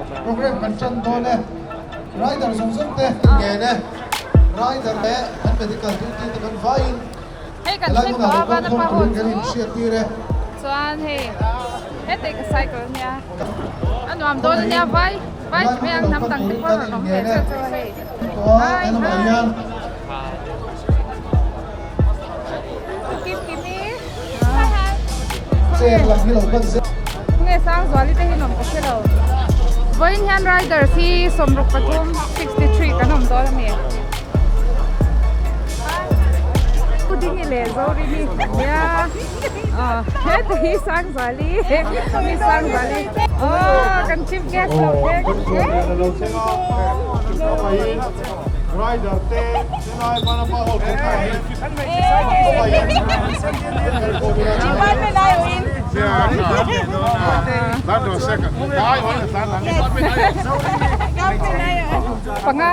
Program kan tan dawn e. Rider zawng zawng te ngen e. Rider leh kan medical duty te kan vaiin Hei kan helai thleng hmunah tawh lo a kal Vanapa khawm hall turin kan chu inhriat tir e. Chuan hei hetei ka cycle ania a nuam dawn ania vai vai ti mai ang hnam dang te pawh a rawn awm ve cheu cheu a hei hi hi Kim Kimi hi hi Khawnge Sangzuali te hi an awm ka hre lo vawiin hian riders hi 63 63 kan awm dawn a ni. Pu Dingi leh Zorini nia aw heta hi Sangzuali mi Sangzuali aw kan chief guest lo thleng Rider te chennai vanapa hall Panga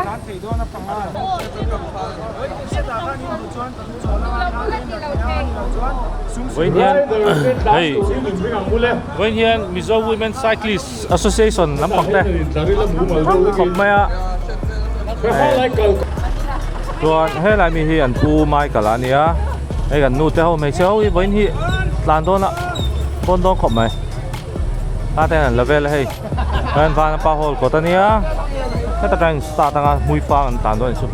Vawiin hian hei vawiin hian Mizo Women Cyclist Association lampang te khawp mai a chuan helai mi hi an pu Michael a nia hei kan nu te ho hmeichhe ho hi vawiin hi tlan dawn a pawn dawn khawp mai ta ten an la vel a hei chuan Vanapa hall kawt a nia heta tangin start anga hmui fang an tlan dawn a ni chu.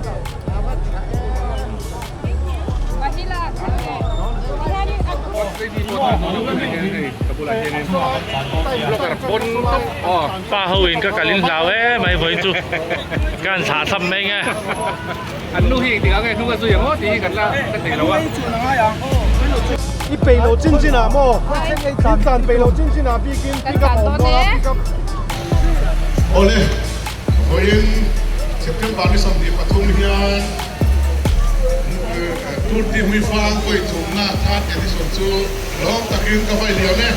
Pa ho in ka kal in hlau e mai vawiin chu ka han thlah thlap mai nge. An nu hi engtik ah nge hnung a zui ang aw tih hi kan la hre thei lo a. I peih lo chin chin ah maw? I tlan peih lo chin chin ah bikin pick up a awm dawn a pick up. Awle, vawiin September ni 23 hian Tour de Hmuifang vawi thumna third edition chu lawm takin ka vawi liam e.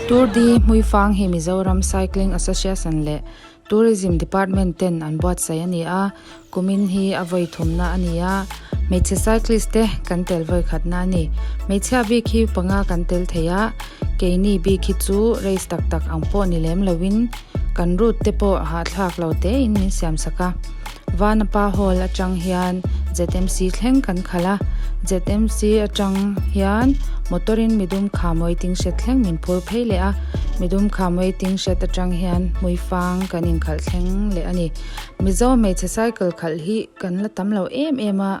Tour de Hmuifang hi Mizoram Cycling Association leh Tourism Department ten an buatsaih a ni a, kumin hi a vawi thumna a ni a, hmeichhe cyclist te kan tel vawi khatna a ni. Hmeichhia bik hi panga kan tel thei a, keini bik hi chu race tak tak ang pawh ni lem loin kan route te pawh hahthlak lo tein min siam sak a. Vanapa Hall atang hian ZMC thleng kan khalh a, ZMC atang hian motor in midum kham waiting shed thleng min phur phei leh a, midum kham waiting shed atang hian hmuifang kan inkhalh thleng leh a ni. Mizo hmeichhe cycle khalh hi kan la tam lo em em a,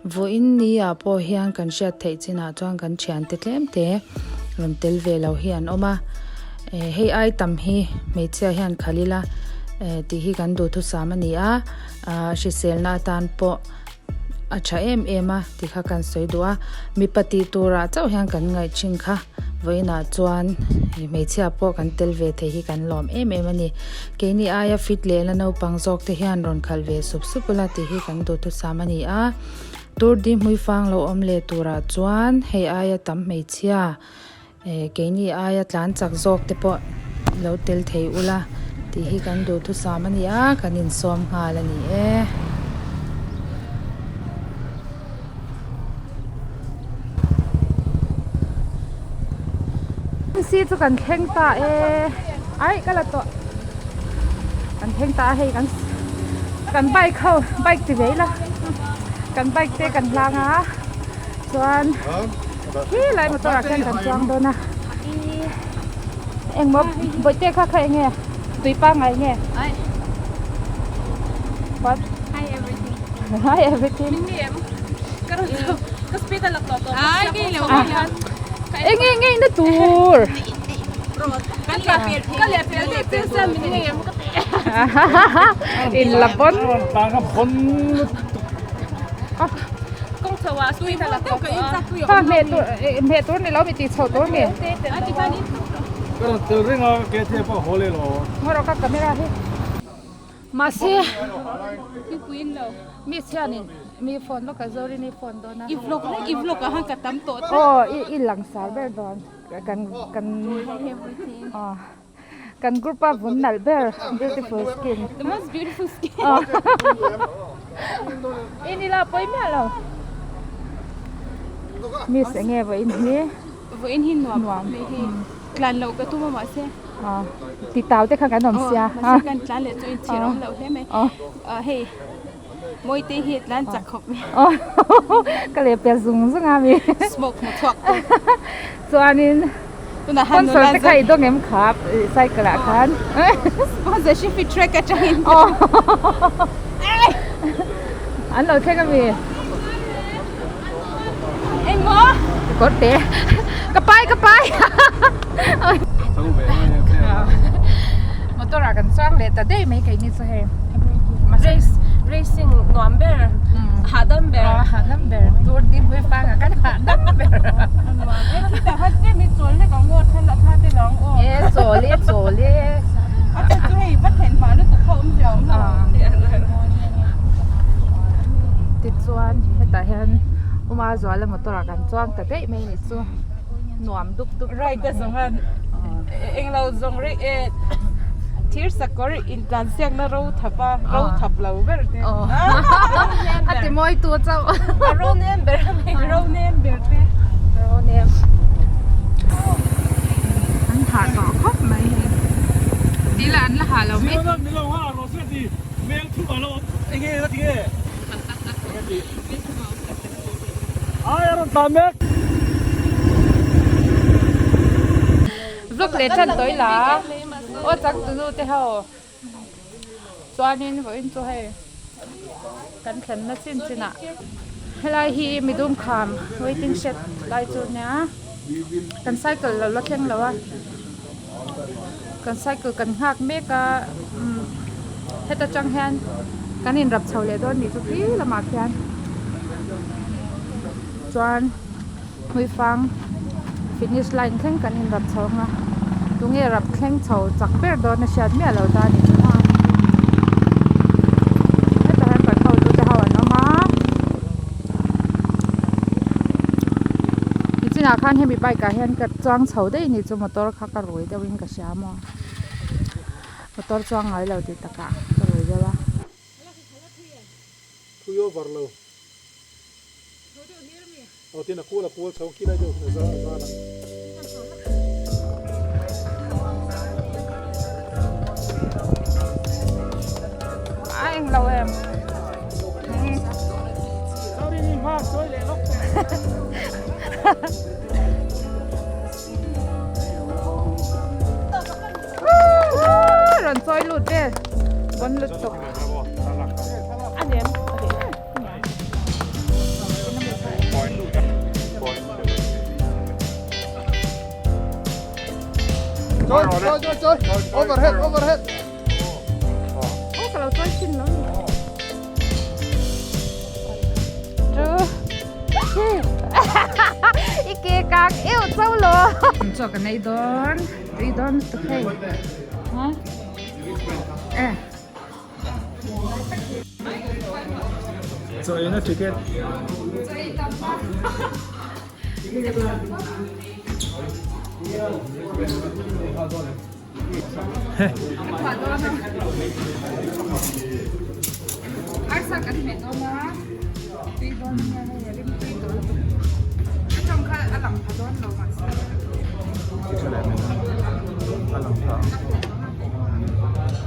vawiin ni ah pawh hian kan hriat theih chinah chuan kan thiante tlem te rawn tel ve lo hi an awm a, hei ai tam hi hmeichhia hian khalh ila tih hi kan duhthusam a ni a, hriselna atan pawh a tha em em a tih kha kan sawi duh a, mipa tih turah chauh hian kan ngaih thin kha vawiinah chuan hmeichhia pawh kan tel ve thei hi kan lawm em em a ni. Keini aia fit leh la naupang zawk te hian rawn khalh ve sup sup ula tih hi kan duhthusam a ni a, Tour de Hmuifang lo awm leh turah chuan hei aia tam hmeichhia Keini aia tlan chak zawk te pawh lo tel thei ula tih hi kan duhthusam a ni a, kan insawm nghal a ni e. Si chu kan thleng ta e, ai ka la tawh kan thleng ta a hei kan kan bike ho bike ti ve ila kan bike te kan hlang a chuan. Khi lai motor ah khian kan chuang dawn a engmaw bawihte kha kha enge tui pangngai nge what hi everything hi everything enge enge na tur in la bon Kha hmeh tur hmeh tur ni lo mi tih chhoh tur ni. Ka rawn tel reng a ke the pawh haw leh lo. Ngaw rawh ka camera hi. Mahse mi chhianin. Mi phone lawk a Zorini phone dawn a. I vlog reng i vlog ah khan ka tam tawh tlat. Aw i i langsar ber dawn kan kan aw kan group a vun nalh ber beautiful skin. The most beautiful skin. Aw i ni la pawi miah lo. Miss enge vawiin hi. Vawiin hi nuam khawp mai hi. Tlan loh ka tum a mahse. Aw ti tau te khan kan awm sia. Aw mahse kan tlan leh chu inchhir awm loh hle mai. Aw hei. Mawite hi tlan chak khawp mai. Ka leh pel zung zung a mi. Smoke hmu chhuak tu. Chuanin Tunah han sponsor te kha i dawng em kha cycle ah khan. Sponsorship hi track atangin. An lo thleng a mi. Engmaw? Kawr te. Ka pai ka pai. Motor ah kan chuang leh ta daih mai keini chu hei. Race racing nuam ber hahdam ber. Aw hahdam ber tur ding pui fang ah kan hahdam ber. Khitah khan tlem i chawl hlek ang aw thla thla te lo ang aw. E chawl e chawl e. A chhan chu hei va thlen hma lutuk kha awm zia awm lo. Tichuan hetah hian Uma Zuala motor ah kan chuang ta daih mai ni chu nuam dup dup Ride a zawng a englo zawng rih e thir sakawr intlan siakna ro thap a ro thap lo ber te a ti mawi tu chauh a ro nem ber a mi ro nem ber te ro nem an hah tawh khawp mai hei tih lah an la hah lo mai Vlog leh tan tawi la aw chang tunu te ho chuanin vawiin chu hei kan thlenna chin chinah helai hi midum kham waiting shed lai chu nia kan cycle lo la thleng lo a kan cycle kan nghak mek a umm heta tang hian kan inrap chho leh dawn nih chu khi lamah khian chuan hmuifang finish line thleng kan inrap chho ang a tunge rap thleng chho chak ber dawn a hriat miah lo ta a ni chu maw hetah hian kan hotu te ho an awm a. Nichinah khan hemi bike ah hian ka chuang chho daih a ni chu motor kha ka rui deuh in ka hria maw motor chuang ngai lo tih takah ka rui deuh a. Thui over lo. Aw tin a kual a kual chho khi lai deuh khin a za a zan ang. A eng lo em. Rawn chawi lut vel bon lut tuk. Chawi chawi chawi chawi overhead overhead. Aw ka lo chawi thin lo ni. Chu i ke kak eu chau lo. Chaw ka nei dawn tui dawn lutuk hei. Ha? Eh. Chaw eina ticket. Arsa kan hmeh dawn a, tui dawn nia hei a rim tui tawh lutuk. Ka tawng kha a lang pha dawn lo mahse. A lang pha.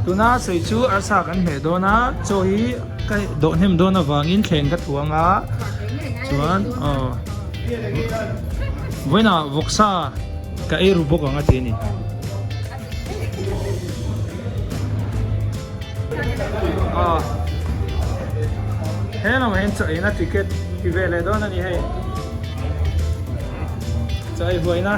Tuna sawi chu arsa kan hmeh dawn a, chaw hi ka dawh hnem dawn avangin thleng ka thuang a, chuan aw vawiinah vawksa ka ei ru bawk ang a ti a ni. Aw he lamah hian chaw eina ticket ti ve leh dawn a ni hei chaw ei huaina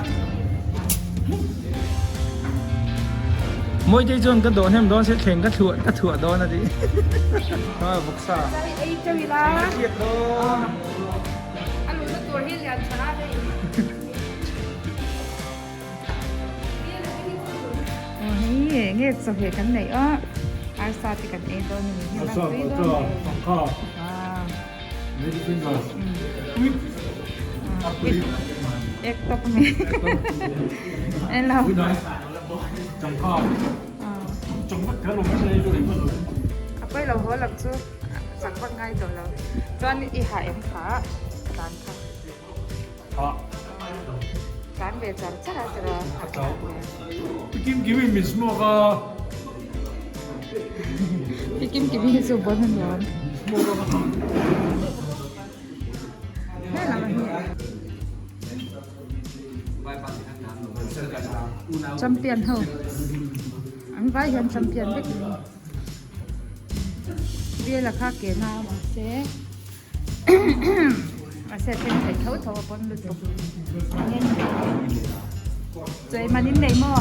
Mawitei chuan ka dawh hnem dawn se thleng ka thluah ka thuah dawn a ti ah vawksa ei teuh ila ka tliak dawn a luhna tur hi lian tha a hei Hei nge chawhmeh kan neih a arsa te kan ei dawn a ni hi a tui dawn. Ek tawp mai. Elo. A pawi lo haw lam chu chak vak ngai tawh lo. Chuan i ha em kha tlan kha. Tlan ve char char a char a. Kim kim in min smoke a. Kim kim hi chu bon a nuam. Champion ho an vai hian champion vek a ni biala kha ke na mahse mahse a then thei tho tho a pawn lutuk chawi man in nei maw.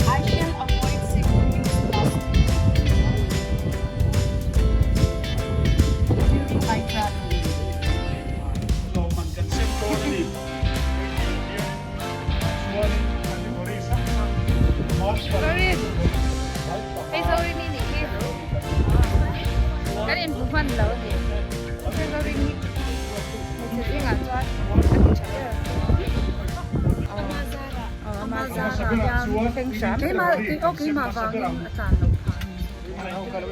I shall avoid single-use plastic during my travel. Lawmman kan sem dawn a ni. Sorry. Hei sorry ni nih hi. Kan inhmu hman lo a ni. Hei sorry ni hmeichhe zingah chuan a ti tha ber. Aw ama zarah thleng hram tur. Keimah vangin a tlan lo phah a ni.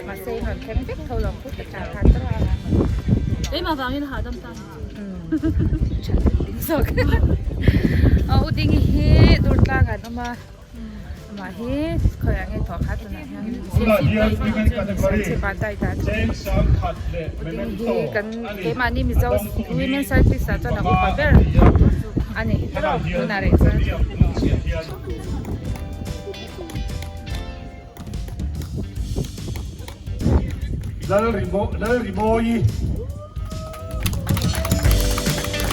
Mahse in rawn thleng vek tho lo ang phut a tlan khan tawrh a. Keimah vangin a hahdam ta ni chu. Tha ding zawk. Aw u Dingi hi Durtlang an awm a. Amah hi khawiah nge thawh kha tunah hian chhip ah dai dah a ding hi kan keimahni Mizo women cyclist ah chuan a upa ber a ni tunah rih chuan. Lalrimawi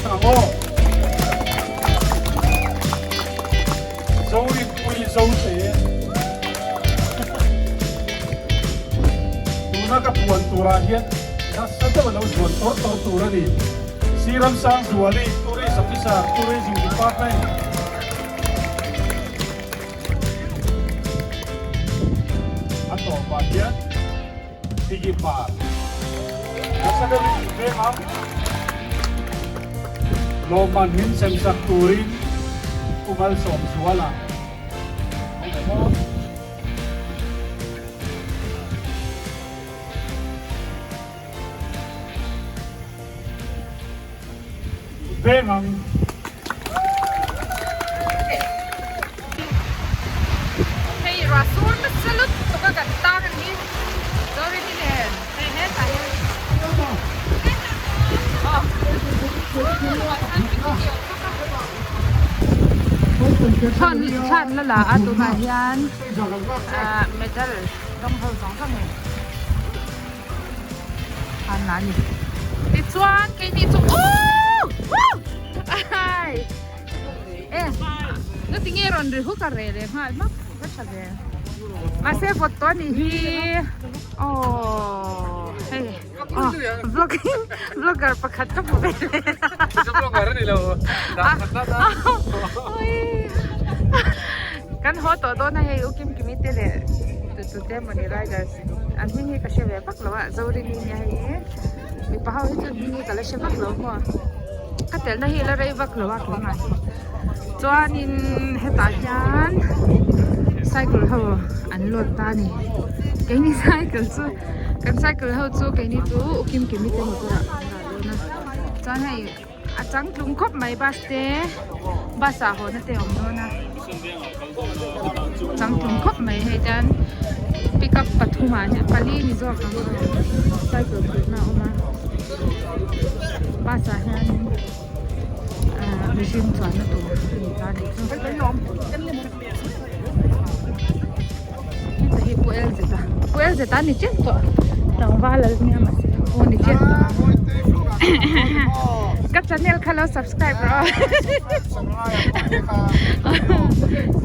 ang aw. Zorinpui Zote tuna ka puan turah hian nasa deuh a lo zuan tawr tawr tur a ni. Siram Sangzuali, Tourist Officer, Tourism Department. A tawpah hian tigi par nasa deuhin in veng ang. Lawmman min sem sak turin Pu Malsawmzuala a awm em aw. Veng ang. Hei ruah sur nasa lutuk a kan tang a ni Zorini nen hei hetah hian thlan thlan la la a tunah hian ah medal dawng ho zawng zawng in. An la ni. Tichuan keini chu ooh woo ai e na tinge rawn ri huk a reh leh nghal hmak ka tha ve mahse vawt tawh anih hi aww hei aw vlogging vlogger pakhat ka hmu ve leh Vlogger a ni lo kan haw tawh dawn a hei u Kim Kimi te leh tutute mawni riders An hming hi ka hre ve vak lo a, Zorini nia hei hi mipa ho hi chu an hming hi ka la hre vak lo maw ka telna hi la rei vak lo a keimah hi chuanin hetah hian cycle ho an load ta a ni keini cycle chu kan cycle ho chu keini chu u kim kimi te motor ah an dah dawn a chuan hei a changtlung khawp mai bus te bus ah haw na te a awm dawn a changtlung khawp mai hei chuan pickup pathum ah hian pali ni zawk ang cycle phurh na a awm a bus ah hian ah mihring chuan na tur a ni ta a nih chu heta hi pu elzeta pu elzeta a ni chiah tawh tlangval a nia mahse pu a ni chiah tawh a ka channel kha lo subscribe rawh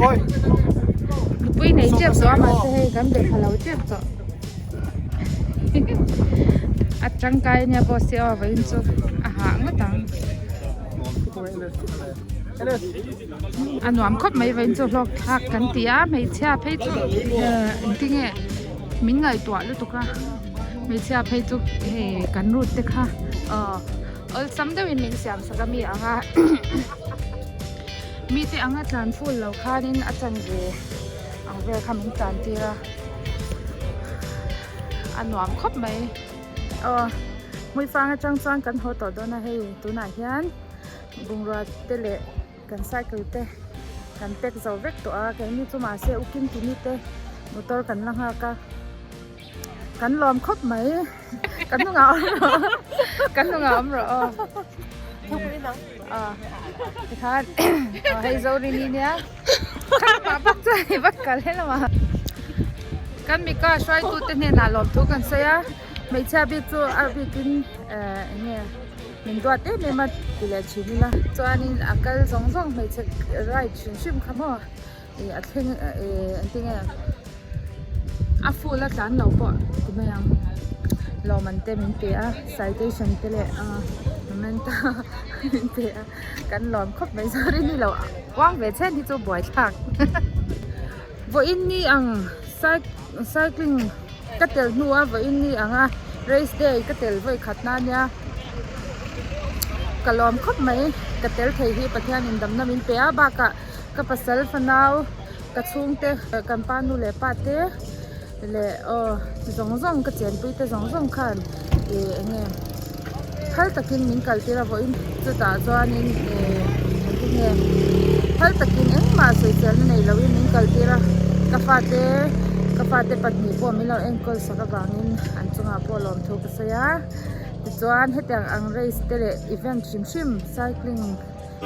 aw nupui nei chiah tawh a mahse hei kan be pha lo chiah tawh. A tangkai ania boss hi aw vawiin chu a hah ngawt ang. A nuam khawp mai vawiin chu hlawk thlak kan ti a hmeichhia phei chu engtinge min ngaihtuah lutuk a hmeichhia phei chu hei kan route te kha aw awlsam deuhin min siam sak a mi ang a mite anga tlan ful lo khanin a chanve ang vel kha min tlan tir a a nuam khawp mai aw hmuifang atang chuan kan haw tawh dawn a hei tunah hian bungrua te leh kan cycle te kan pack zo vek tawh a keini chu mahse u kim kimi te motor kan la nghak a kan lawm khawp mai kan hnungah awm rawh kan hnungah awm rawh aw aw tikhan aw hei Zorini nia kha lamah bawk chuan i va kal he lamah kan mika hruaitu te hnenah lawmthu kan sawi a hmeichhia bik chu a bikin eh eng nge min duat em em a ti leh thin ila chuanin a kal zawng zawng hmeichhe ride hrim hrim kha maw ih a thleng eh engtin nge a full a tlan lo pawh ti mai ang lawmman te min pe a citation te leh ah memento min pe a kan lawm khawp mai sorry ni lo uang ve chhen hi chu buai thlak vawiin ni ang cycling ka tel hnu a vawiin ni ang a race day ka tel vawi khat na ania ka lawm khawp mai ka tel thei hi Pathian in damna min pe a bakah ka pasal fanau ka chhungte kan pa nu leh pa te leh aw zawng zawng ka chenpui te zawng zawng khan ih eng nge phal takin min kal tir a vawiin chutah chuanin ih engtin nge phal takin engmah sawiselna nei loin min kal tir a ka fate ka fate pahnih pawh min lo enkawl sak avangin an chungah pawh lawmthu ka sawi a tichuan hetiang ang race te leh event hrim hrim cycling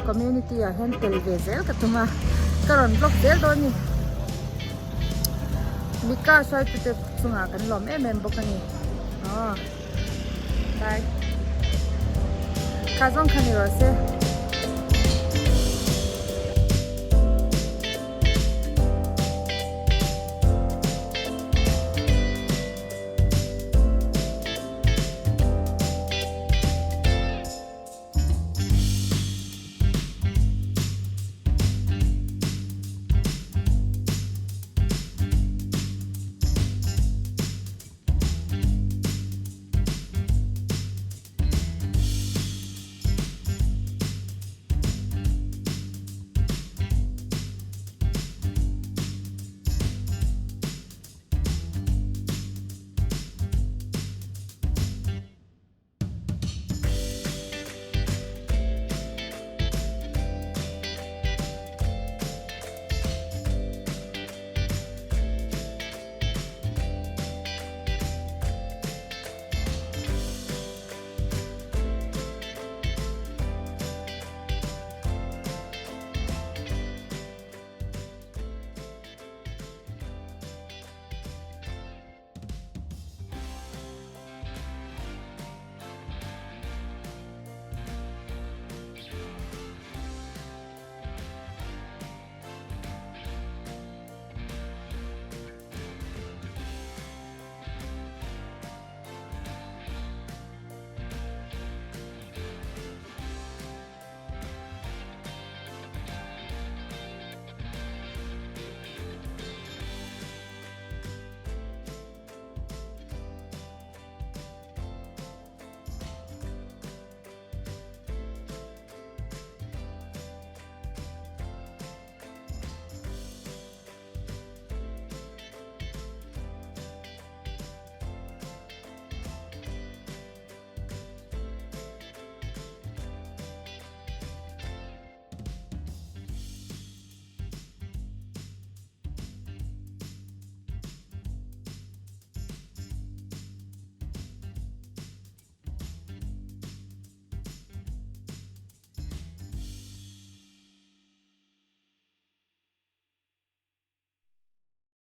community ah hian tel ve zel ka tum a ka rawn vlog zel dawn a ni Mika hruaitu te chungah kan lawm em em bawk a ni aw bye kha zawng kha ni rawh se.